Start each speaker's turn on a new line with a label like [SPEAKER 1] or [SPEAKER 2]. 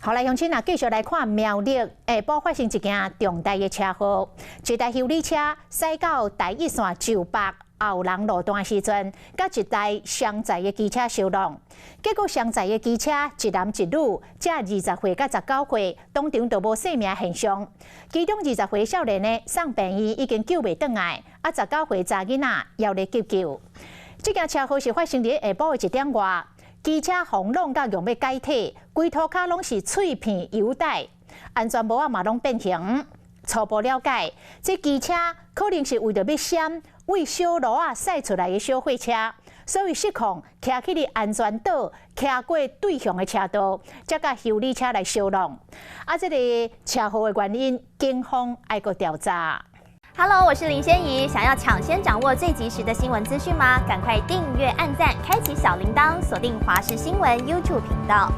[SPEAKER 1] 好來，鄉親啊，繼續來看苗栗下晡發生一件重大的車禍，一台修理車駛到台一線石北後人路段時陣，佮一台雙載的機車相挵，結果雙載的機車一男一女，這20歲佮19歲，當場就無性命現象。其中20歲少年呢，送病院已經救袂轉來，啊，19歲查囡仔猶咧急救。這件車禍是發生佇下晡的1點外。機車予挵甲欲解體，規塗跤攏是碎片油帶，安全帽仔嘛攏變形。初步了解，這機車可能是為著欲閃對小路仔駛出來的小貨車，所以失控，騎去佇安全島，騎過對向的車道，才佮修理車來相挵。啊，這個車禍的原因，警方愛閣調查。
[SPEAKER 2] Hello，我是林仙怡。想要搶先掌握最及時的新聞資訊嗎？趕快訂閱、按讚、開啟小鈴鐺，鎖定華視新聞 YouTube 頻道。